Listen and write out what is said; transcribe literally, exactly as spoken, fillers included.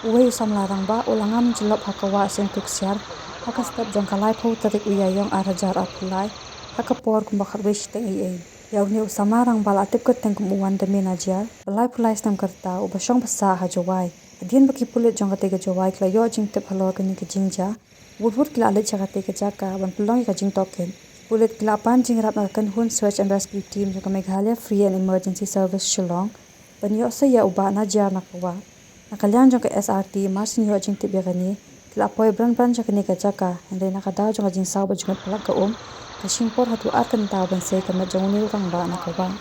Uwei u samla rangbah u la ngam jyllop ha ka wah sien tu ksiar ha ka step jong ka laiphew tarik u Ïaïong ar hajar arphew lai ha ka por kumba khatwei shiteng eiei. Ïa une u samla rangbah la tip kyrteng kum u Wandame Najiar, ba laiphew lai snem ka rta, uba shong ba sah ha Jowai. Hadien ba ki pulit jong katei ka Jowai ki la ïoh jingtip halor kane ka jingjia, wut wut ki la leit sha katei ka jaka ban pynlong ïa ka jingtohkit. Ki pulit ki la pan jingïarap na ka kynhun Search and Rescue Team jong ka Meghalaya Free and Emergency Service Shillong ban ïoh seh ïa u Bah Najiar na ka wah. Na ka liang jong ka S R T, mar shen ïoh jingtip ïa kane, ki la poi bran bran sha kane ka jaka, hynrei na ka daw jong ka jingsaw ba jngut palat ka um, ka shim por haduh ar kynta ban sei ka met jong une u rangbah na ka wah.